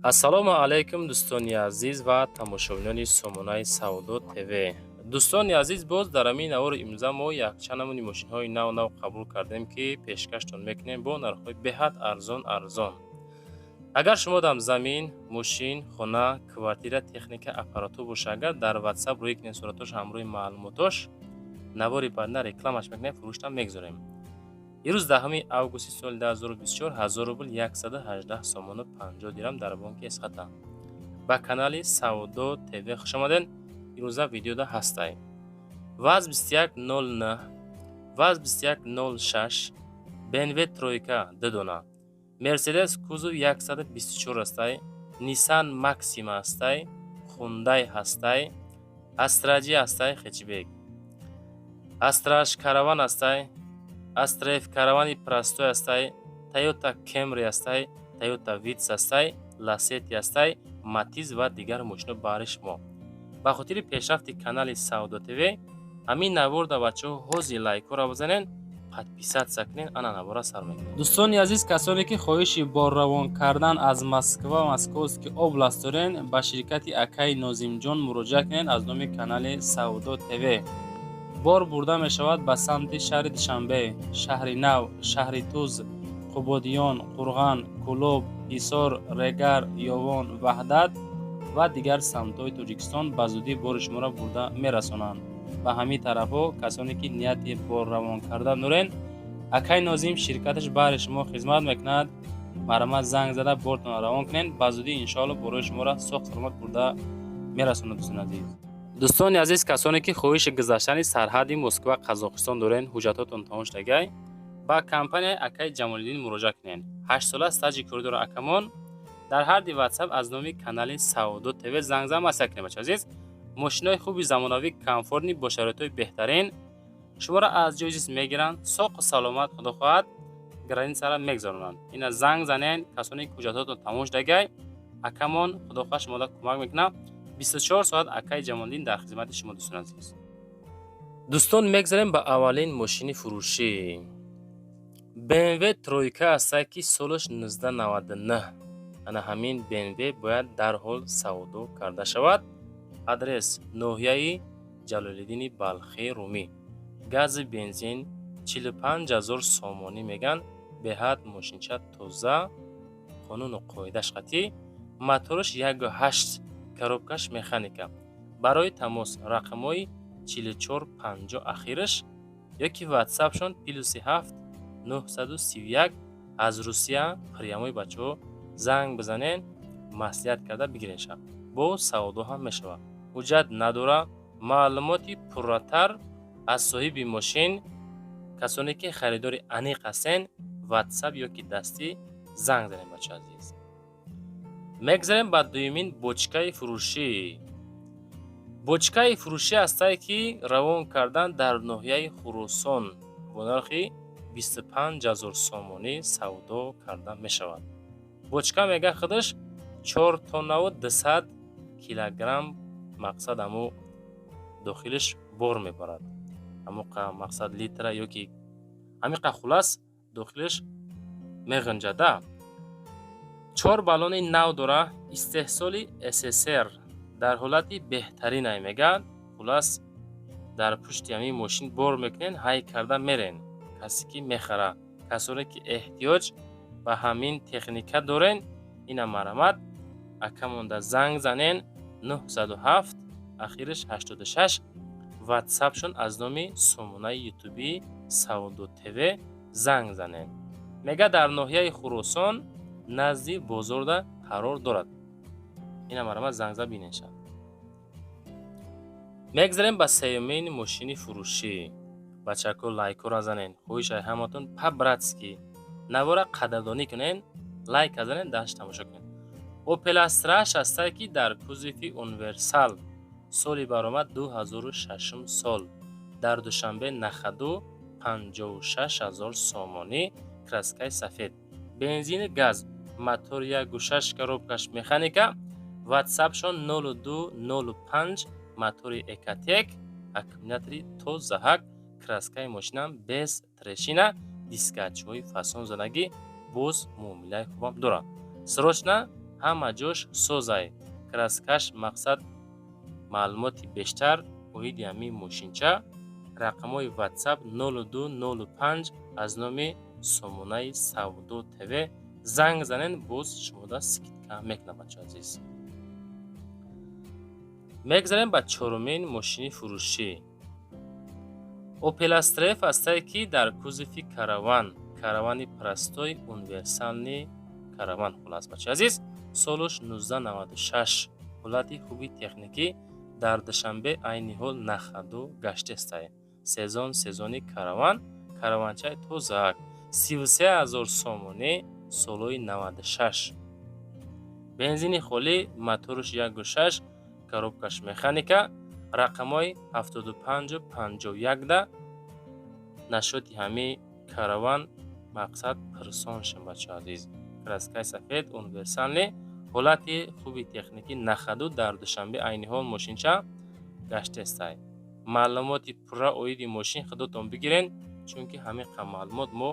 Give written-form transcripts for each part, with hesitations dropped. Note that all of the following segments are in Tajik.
Ассалому алайкум, дӯстони азиз ва тамошобинони сомонаи Савдо ТВ. Дӯстони азиз, боз дар ҳамин навори имрӯза мо якчанд намуди мошинҳои нав нав қабул кардем, ки пешкаштон мекунем бо нархҳои беҳад арзон арзон. Агар шумо дам замин, мошин, хона, квартира, техника, аппаратура боша, агар дар WhatsApp рӯй кунед суратош ҳамроҳи маълумотош, навори баъдна рекламаш мекунем, фурӯштам мегузорем. Ирӯз 10 августи соли 2024, 1000 рубл 118 сомону 50 дирам дар бонки Эсхата. Ба канали Савдо ТВ хушомадед. Имрӯза видеода ҳастай ВАЗ 2109, ВАЗ 2106, БМВ тройка ду дона, Мерседес кузов 124 ҳастай, Нисан Максима ҳастай, Хундай ҳастай, Астра Ҷи ҳастай, хэтчбек, Астра Аш Караван ҳастай, Астра Ф каравани простой ҳастай, Тойота Кемри ҳастай, Тойота Витс ҳастай, Ласети ҳастай, Матиз ва дигар мошино баҳри шумо. Ба хотири пешрафти канали Савдо ТВ ҳамин наворда, бачаҳо, ҳозир лайкҳоро бизанен, подписаться кунен. Ана навора сар мекунем. Дӯстони азиз, касоне ки хоҳиши борравон кардан аз Москва, Московский область дорен, ба ширкати акаи Нозимҷон муроҷиат кунед. Аз номи канали Савдо ТВ бор бурда мешавад ба самти шаҳри Душанбе, Шаҳри Нав, Шаҳри Туз, Қубодиён, Қурған, Кӯлоб, Ҳисор, Регар, Ёвон, Ваҳдат ва дигар самтҳои Тоҷикистон. Ба зудӣ бори шуморо бурда мерасонанд ба ҳамин тарафҳо. Касоне ки нияти борравон кардан дорен, акай Нозим ширкаташ баҳри шумо хизмат мекунад. Марҳамат, занг зада бортонро равон кунед. Ба зудӣ, иншоалло, борои шуморо соғ саломат бурда мерасонад. Дӯстони азиз, дӯстони азиз, касоне ки хоҳиши гузаштани сарҳади Москва, Қазоқистон дорен, ҳуҷҷатҳотон тамом шудагай, ба компанияи акаи Ҷамолиддин муроҷиат кунед. 8 сола стажи корӣ дора акамон. Дар ҳарди WhatsApp аз номи канали Савдо ТВ занг зан, маслиҳат кунед. Бача азиз, мошинои хуби замонавӣ, комфортный, бо шароитҳои беҳтарин шуморо аз ҷои зист мегиранд, соқу саломат, худо хоҳад, границара мегузаронанд. Ина занг занен, касоне ки ҳуҷҷатҳотон тамом шудагай. Акамон, худо хоҳад, шуморо кӯмак мекунад. 24 соат акаи Ҷамолиддин дар хизмати шумо. Дӯстони азиз, дӯстон, мегзарем ба аввалин мошини фурӯшӣ. БМВ тройка ҳастад, ки солаш 1999. Ана ҳамин БМВ бояд дарҳол савдо карда шавад. Адрес: ноҳияи Ҷалолиддини Балхӣ, Румӣ. Гази, бензин 45 ҳазор сомонӣ меган. Беҳад мошинча тоза, қонуну қоидаш қатъӣ. Мотораш 1,8, коробкаш механика. Барои тамос рақамҳои 4450 ахираш ёки ватсапшон +7 931. Аз Русия прямой, бачаҳо, занг бизанен, маслиҳат карда бигиренша. Бо савдо ҳам мешавад, ҳуҷҷат надора. Маълумоти пурратар аз соҳиби мошин. Касоне ки харидори аниқ ҳастен, ватсап ёки дастӣ занг занед. Бача азиз, мегзарем ба дуюмин бочкаи фурӯшӣ. Бочкаи фурӯшӣ ҳастае, ки равон кардан дар ноҳияи Хуросон, бо нархи 25 ҳазор сомонӣ савдо карда мешавад. Бочка, мега, худаш 4 тоннаву 200 килограмм, мақсад, ҳаму дохилиш бор мебарад. Ҳамоқа, мақсад, литра ёки ҳамиқа, хулас, дохилиш меғинҷада. Чор баллони нав дора, истеҳсоли СССР, дар ҳолати беҳтаринай, мегӯяд. Хулас, дар пушти ҳамин мошин бор мекунен, ҳай карда мерен. Касе ки мехара, касоне ки эҳтиёҷ ба ҳамин техника дорен, ина марҳамат, акамонда занг занен: 907, ахираш 86. Ватсапшон аз номи сомонаи ютубии Савдо ТВ занг занен. Мега, дар ноҳияи Хуросон, назди бозорда қарор дорад. Ина марҳамат, занг зад, бинеша. Мегзарем ба сеюмин мошини фурӯшӣ. Бачако, лайкҳоро занен. Хоҳишай ҳаматон, по-братски навора қадрдонӣ кунен, лайка занен, дашт тамошо кунен. Опел Астра ҳастае, ки дар кузови универсал, соли баромад 2006 сол, дар Душанбе на ходу 56 ҳазор сомонӣ, краскаи сафед, бензини, газ, мотор 1,6, коробкаш механика. Ватсапшон 0205, мотори Экотек, аккумулятори тозаҳак, краскаи мошинам без трещина, дискачҳои фасон задагӣ, боз муомилаи хубам дорад. Срочно Ҳама ҷош созай, краскаш. Мақсад, маълумоти бештар оиди ҳамин мошинча, рақамҳои WhatsApp 0205, аз номи сомонаи Савдо ТВ занг занен, боз шумода скидка мекунад, бачаҳо азиз. Мегзарем ба чорумин мошини фурӯшӣ. Опел Астра Ф ҳастае, ки дар кузови караван, каравани простой, универсальный караван. Хулас, бачаи азиз, солуш 1996, ҳолати хуби техникӣ, дар Душанбе айни ҳол на ходу гаштестае. Сезон, сезони караван, караванчаи тозаак, 33 000 сомонӣ, солҳои 96, бензини холӣ, моторш 1,6, коробкаш механика, рақамҳои 75 51 да нашоти ҳамин караван. Мақсад, пирсон шем, бачаҳо азиз. Краскаи сафед, универсальный, ҳолати хуби техникӣ, на ходу дар Душанбе айни ҳол мошинча гаштестай. Маълумоти пурра оиди мошин худотон бигирен, чунки ҳамин қа маълумот мо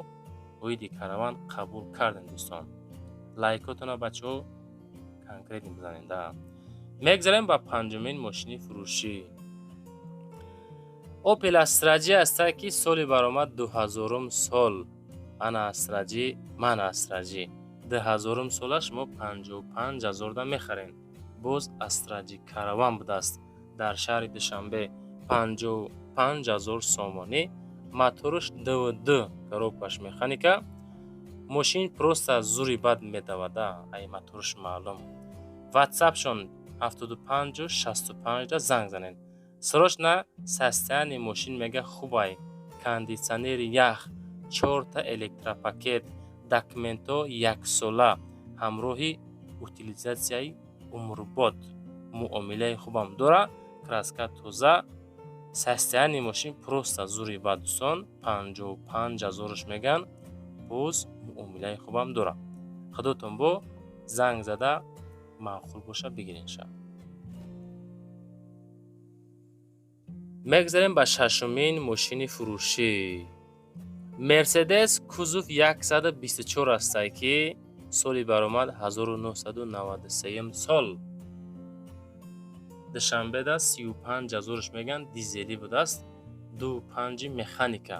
оиди караван қабул кардем. Дӯстон, лайкотона, бачаҳо, конкретно бизанед. Да, мегзарем ба панҷумин мошини фурӯшӣ. Опел Астра Ҷи ҳастае, ки соли баромад 2000-ум сол. Ана Астра Ҷи, ман Астра Ҷи 2000-ум сола шумо 55 000-да мехарем. Боз Астра Ҷи караван будааст, дар шаҳри Душанбе 55 000 сомонӣ, моторш 2,2, коробкаш механика. Мошин просто зури бад медавада, ай моторш маълум. Ватсапшон 75 65-да занг занед срочно. Состояние мошин мега хубай: кондитсионери ях, чорта электропакет, документҳо яксола, ҳамроҳи утилизатсияи умрбод, муомилаи хубам дора, краска тоза, состояние мошин просто зури бад. Дӯстон, 55 000-ш меган, боз муомилаи хубам дора. Худотон бо занг зада, маъқул боша, бигиренша. Мегзарем ба шашумин мошини фурӯшӣ. Мерседес кузов 124 ҳастае, ки соли баромад 1993 сол, Душанбеда 35 000-ш меган, дизелӣ будааст, 2,5 механика.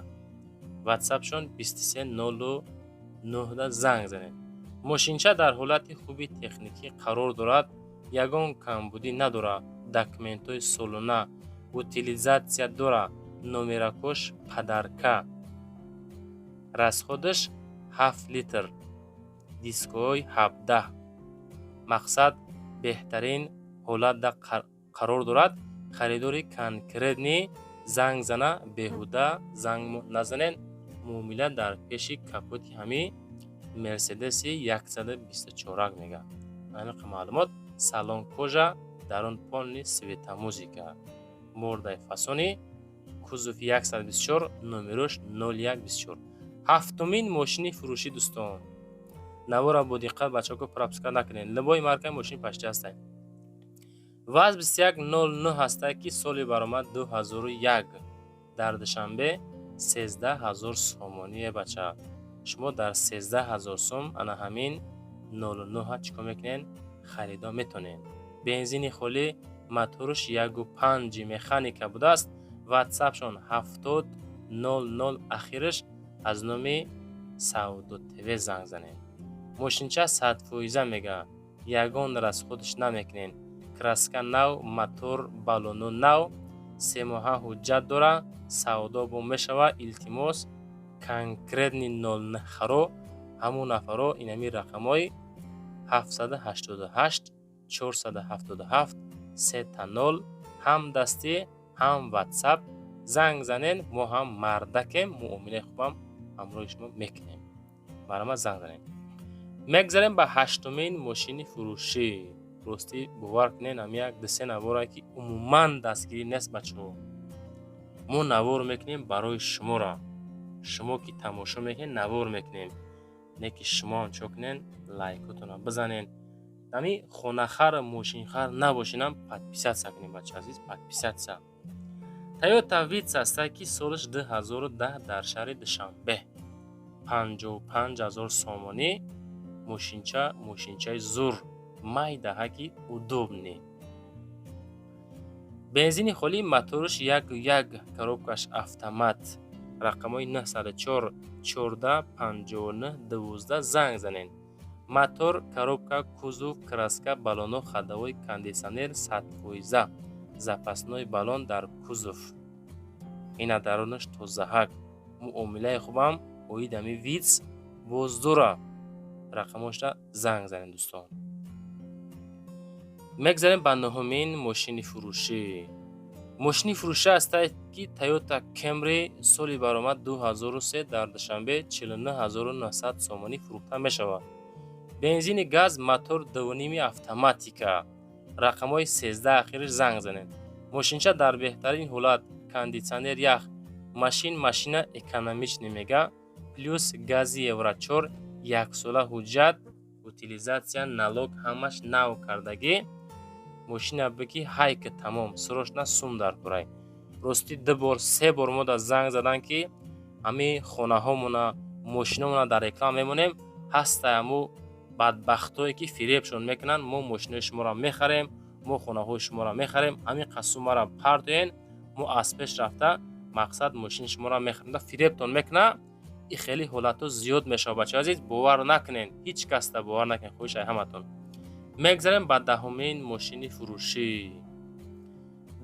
Ватсапшон 2309-да занг занед. Мошинча дар ҳолати хуби техникӣ қарор дорад, ягон камбудӣ надорад, документҳои солона, утилизатсия дорад, номеракош подарка, расходаш 7 литр, дискҳои 17. Мақсад, беҳтарин ҳолатда қарор дорад. Харидори конкретный занг зана, беҳуда занг назанед. Муомила дар пеши капоти ҳамин Мерседеси 124 мега. Ҳамин маълумот: салон кожа, дар он полный светомузыка, мордаи фасони, кузов 124, номерош 0124. Ҳафтумин мошини фурӯшӣ. Дӯстон, навора бо диққат, бачаҳо, пропуска накунед. Любой маркаи мошин пашти ҳастанд. ВАЗ 2109 ҳастае, ки соли баромад 2001, дар Душанбе 13 000 сомоние. Бача, шумо дар 13 000 сом ана ҳамин 09 чӣ кор мекунед? Харидо метонед. Бензини холӣ, моторш 1,5 механика будааст. Ватсапшон 70 00 ахираш, аз номи Савдо ТВ занг занед. Мошинча 100% мега, ягон расходш намекунед. Краска нав, мотор, баллону нав, 3 моҳа ҳуҷҷат дора, савдо бо мешавад. Илтимос, конкретный нолнахаро, ҳамун нафаро инами рақамҳои 788 477 000, ҳам дастӣ, ҳам ватсап занг занед. Мо ҳам мардакем, муомилаи хубам ҳамроҳи шумо мекунем. Марҳамат, занг занед. Мегзарем ба ҳаштумин мошини фурӯшӣ. Ростӣ, бовар кунед, ҳам як дусе наворае, ки умуман дастгирӣ нест. Бачаҳо, мо навор мекунем барои шуморо, шумо ки тамошо мекунед, навор мекунем, не ки шумоам чо кунед, лайкотонро бизанед. Ҳами хонахар, мошинхар набошинам, подписаться кунед, бача азиз, подписаться. Тойота Витс ҳастае, ки солаш 2010, дар шаҳри Душанбе 55 000 сомонӣ. Мошинча, мошинчаи зур. Майдаҳаки удобный, бензини холӣ, моторш 1,1, коробкаш автомат. Рақамҳои 904 14 59 12 занг занед. Мотор, коробка, кузов, краска, баллоно, ходовой, кондитсионер 100%, запасной баллон дар кузов. Ина дарунаш тозаҳак, муомилаи хубам оид ами Витс боз дора. Рақамошда занг занед, дӯстон. Мегзарем ба нуҳумин мошини фурӯшӣ. Мошини фурӯшӣ ҳастад, ки Тойота Кемри, соли баромад 2003, дар Душанбе 49 900 сомонӣ фурӯхта мешавад. Бензини, газ, мотор 2,5, автоматика. Рақамҳои 13 ахириш занг занед. Мошинча дар беҳтарин ҳолат, кондитсионер ях, машин, машина экономичный мега, плюс гази евро 4, яксола ҳуҷҷат, утилизация, налог ҳамаш нав кардагӣ. Мошина бики ҳайки тамом, срочно сум дар курай. Ростӣ, ду бор, се бор мо да занг задан, ки ҳамин хонаҳомона, мошиномона дар реклама мемонем. Ҳастай ҳаму бадбахтое, ки фиребшон мекунанд: мо мошинои шуморо мехарем, мо хонаҳои шуморо мехарем, ҳамин қасумаро партоен, мо аз пеш рафта, мақсад, мошини шуморо мехарем. Фиребтон мекуна. И хеле ҳолатҳо зиёд мешавад, бачаи азиз, бовар накунед, ҳеҷ касда бовар накунед, хоҳиш ай ҳаматон. Мегзарем ба даҳумин мошини фурӯшӣ.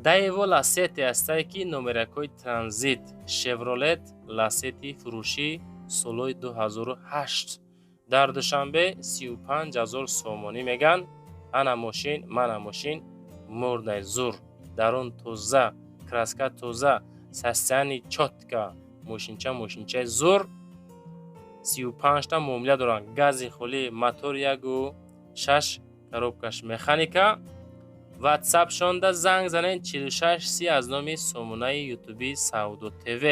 Даево Ласети ҳастае, ки номеракҳои транзит, Шевролет Ласети фурӯшӣ, солҳои 2008, дар Душанбе 35 000 сомонӣ меган. Ана мошин, мана мошин, мурдай зур, дарун тоза, краска тоза, состояние чётко. Мошинча, мошинчаи зур, 35-та муомила доранд. Гази холӣ, мотор 1,6, коробкаш механика. Ватсапшонда занг занед 46 30 аз номи сомонаи ютуби Савдо ТВ.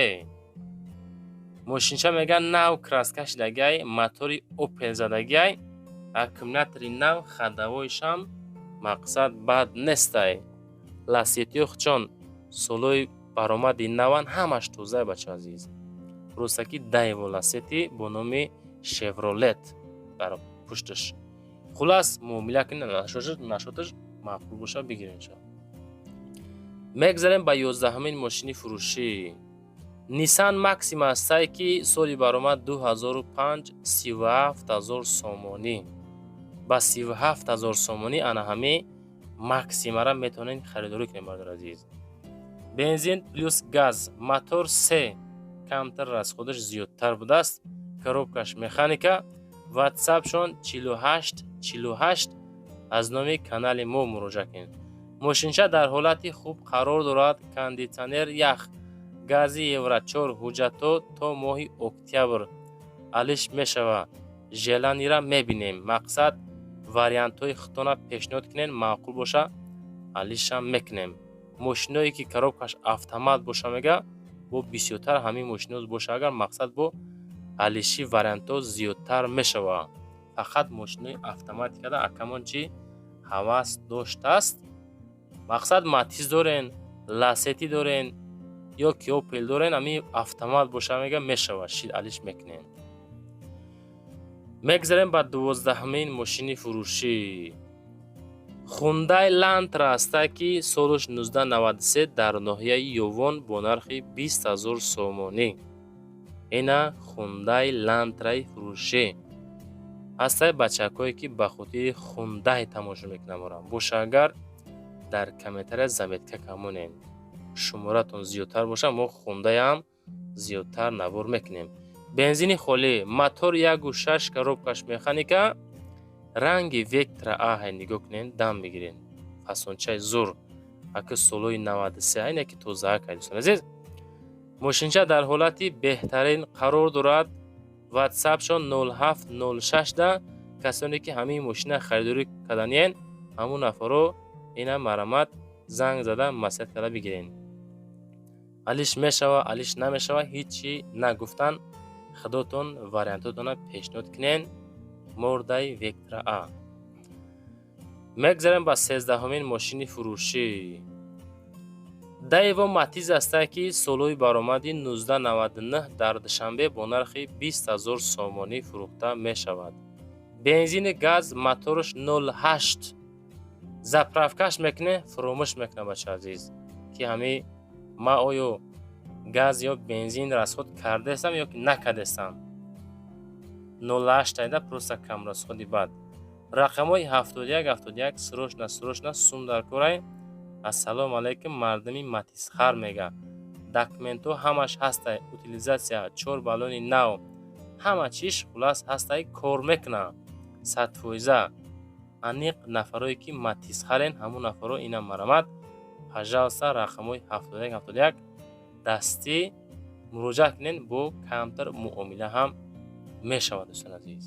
Мошинча меган нав краска шидагиай, мотори Опел задагиай, аккумулятори нав, ходовойшам мақсад бад нестай. Ласетиё хучон солҳои баромади наван, ҳамаш тоза, бача азиз. Рӯстаки Даево Ласети бо номи Шевролет дар пушташ. Хулас, муомила кунед, нашоташ маъқул боша, бигиренша. Мегзарем ба 11-умин мошини фурӯшӣ. Нисан Максима ҳастае, ки соли баромад 2005, 37 000 сомонӣ. Ба 37 000 сомонӣ ана ҳами Максимара метавонед харидорӣ кунед, бародари азиз. Бензин плюс газ, мотор се, камтар расходаш зиёдтар будааст, коробкаш механика. Ватсапшон 48 48, аз номи канали мо муроҷиат кунед. Мошинча дар ҳолати хуб қарор дорад, кондитсионер ях, гази евро 4, ҳуҷҷатҳо то моҳи октябр алиш мешавад. Желанира мебинем, мақсад, вариантҳои худтона пешниҳод кунед, маъқул боша, алишам мекунем. Мошиное ки коробкаш автомат боша, мега, бо бисёртар ҳамин мошино боша агар, мақсад, бо алиши вариантҳо зиёдтар мешавад. Фақат мошинои автоматикада акамон чӣ ҳавас доштааст. Мақсад, Матиз дорен, Ласети дорен ё ки Опел дорен, ҳамин автомат боша, мега, мешавад, шид алиш мекунем. Мегзарем ба 12-умин мошини фурӯшӣ. Хундай Лантра ҳастае, ки солаш 1993, дар ноҳияи Ёвон бо нархи 20 000 сомонӣ. Ина Хундай Лантраи фурӯшӣ ҳастае. Бачакҳое, ки ба хотири Хундай тамошо мекунанд моро, боша агар, дар комментария заметка камонем. Шуморатон зиёдтар боша, мо Хундаям зиёдтар навор мекунем. Бензини холӣ, мотор 1,6, коробкаш механика, ранги Вектра аҳай. Нигоҳ кунед, дам бигиред, фасончаи зур, аки солҳои 93, айне ки тозаак. Дӯстони азиз, мошинча дар ҳолати беҳтарин қарор дорад. Ватсапшон 0706 да касоне ки ҳамин мошина харидорӣ карданиен, ҳамун нафаро ина марамат занг зада, маслиҳат карда бигирен. Алиш мешава, алиш намешава, ҳичи нагуфтан. Худотон вариантотона пешниҳод кунен. Мордаи Вектра А. Мегзарем ба 13-умин мошини фурӯшӣ. Даево Матиз ҳастае, ки солҳои баромади 1999, дар Душанбе бо нархи 20 000 сомонӣ фурӯхта мешавад. Бензини газ, моторш 0,8. Заправкаш мекуне, фуромӯш мекуна, бача азиз, ки ҳами ма оё газ ё бензин расход кардаестам ё ки накардаестам. 0,8 айда, просто камрасходи бад. Рақамҳои 71 71. Срочно, срочно сум дар корай. Ассалому алайкум, мардуми Матизхар мега. Документҳо ҳамаш ҳастай, утилизация, чор баллони нав, ҳама чиш хулас ҳастай, кор мекуна 100%. Аниқ нафарое ки Матизхарен, ҳамун нафаро ина марамат, пожалуйста, рақамҳои 71 71 дастӣ муроҷиат кунед, бо камтар муомила ҳам мешавад, дӯстони азиз.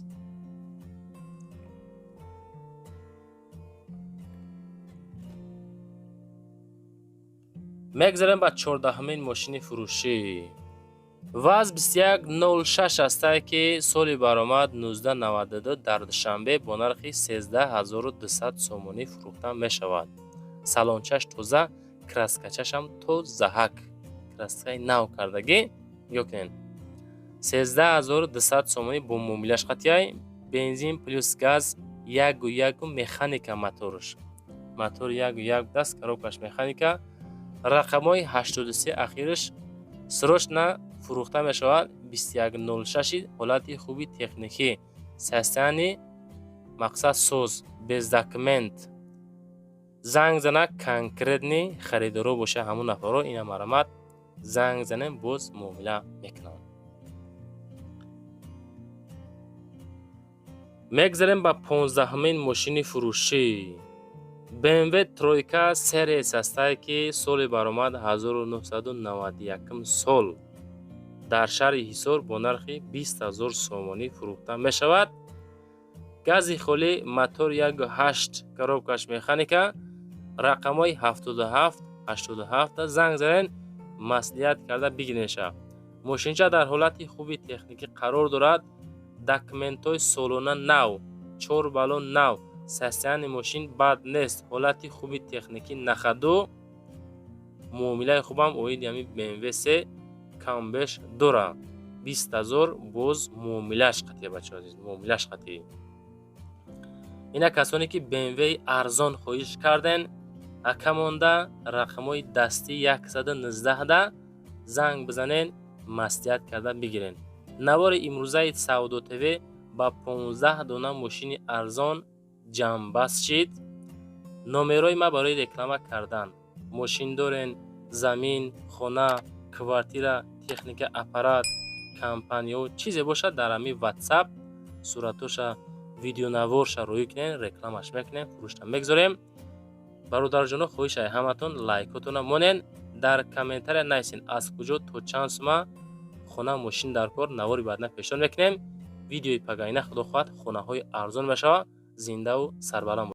Мегзарем ба 14-ҳамин мошини фурӯшӣ. ВАЗ 2106 ҳастае, ки соли баромад 1992, дар Душанбе бо нархи 13 200 сомонӣ фурӯхта мешавад. Салончаш тоза, краскачашам тозаҳак, краскаи нав кардагӣ. Нигоҳ кунед, 13 200 сомонӣ бо муомилаш қатъяй. Бензин плюс газ, ягу ягу механика моторш, мотор ягу як даст, коробкаш механика. Рақамҳои 83 ахираш. Срочно фурӯхта мешавад. 2106, ҳолати хуби техникӣ, состояние мақсад соз, без документ. Занг зана, конкретный харидоро боша, ҳамун нафарро ина марамат занг занем, боз муомила мекунам. Мегзарем ба 15-ҳамин мошини фурӯшӣ. BMW тройка Series ҳастае, ки соли баромад 1991 сол, дар шаҳри Ҳисор бо нархи 20 000 сомонӣ фурӯхта мешавад. Гази холӣ, мотор 1,8, коробкаш механика. Рақамҳои 77 87 занг занед, маслиҳат карда бигиренша. Мошинча дар ҳолати хуби техникӣ қарор дорад, документҳои солона нав, чор баллон нав, состояние мошин бад нест, ҳолати хуби техникӣ, на ходу. Муомилаи хубам оиди ҳамин BMW се камбеш дорад. 20 000 боз муомилааш қатъия, бачаҳо азиз, муомилааш қатъӣ. Ина касоне ки BMW арзон хоҳиш карден, ака монда, рақамҳои дастӣ 119-да занг бизанен, маслиҳат карда бигирен. Навори имрӯзаи Савдо ТВ ба 15 дона мошини арзон ҷамъбаст шид. Номерои ма барои реклама кардан: мошин дорен, замин, хона, квартира, техника, аппарат, компаниё, чизе бошад, дар ҳамин Ватсап суратоша, видеонаворша рӯӣ кунен, рекламаш мекунем, фурӯшта мегузорем. Бародарҷоно, хоҳишай ҳаматон, лайкотона монен, дар комментария нависен, аз куҷо, то чанд сума хона, мошин дар кор. Навори баъдна пешниҳод мекунем. Видеои пагайна, худо хоҳад, хонаҳои арзон мешавад. Зиндаву сарбаланд.